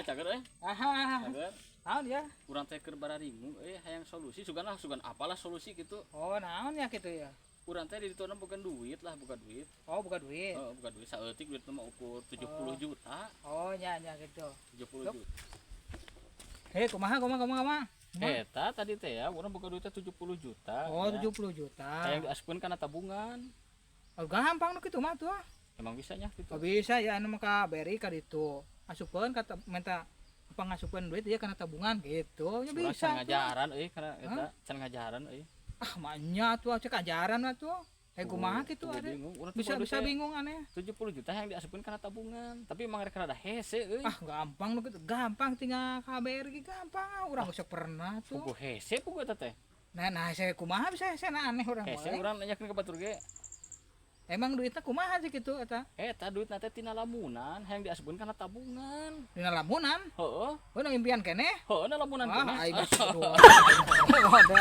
Cager euy. Aha. Cager. Naon ya? Urang teh keur bararingung euy, hayang solusi, sugan lah, sugan apalah solusi gitu. Oh, naon ya gitu ya? Urang teh di ditu bukan duit lah, bukan duit. Oh, buka duit. Oh, bukan duit saeutik, duit mah ukur 70 juta. Oh, nya nya gitu. 70 Yup. juta. Hei, kumaha kumaha kumaha kumaha? Kumaha? Eta tadi teh ya, urang boga duitnya 70 juta. Oh, ya. 70 juta. Hayang diasupkeun kana tabungan. Oh, gampang nu kitu mah tuh. Emang bisanya gitu? Oh, bisa ya, anu mah ka BRI ka ditu. Asupkeun kata minta apa, ngasupkeun duit ya kana tabungan gitu. Ya Urang bisa. can Tuh. ngajaran euy kana eta, can ngajaran euy. Ah, manya tuh cek ajaran mah tuh. Eh, kumaha kitu Kudu ada. bingung. Urang teh Bisa boga bisa duit teh bingung aneh. 70 juta yang diasupkeun kana tabungan. Tapi emang rek rada hese euy. Ah, gampang nu kitu. Gampang, tinggal ka BRI gampang. Ah, urang geus pernah tuh. Puguh hese, puguh eta teh. Nah, nah saya kumaha bisa saya aneh urang Hese mah. urang nanyakeun ka batur ge. Emang duitnya kumaha sih gitu eta? Eta duit teh tina lamunan hayang diasupkeun kana tabungan. Dina lamunan. Heeh. Oh, nu impian keneh. Heeh, na lamunan Wah, keneh. Aing geus kedua. Ada.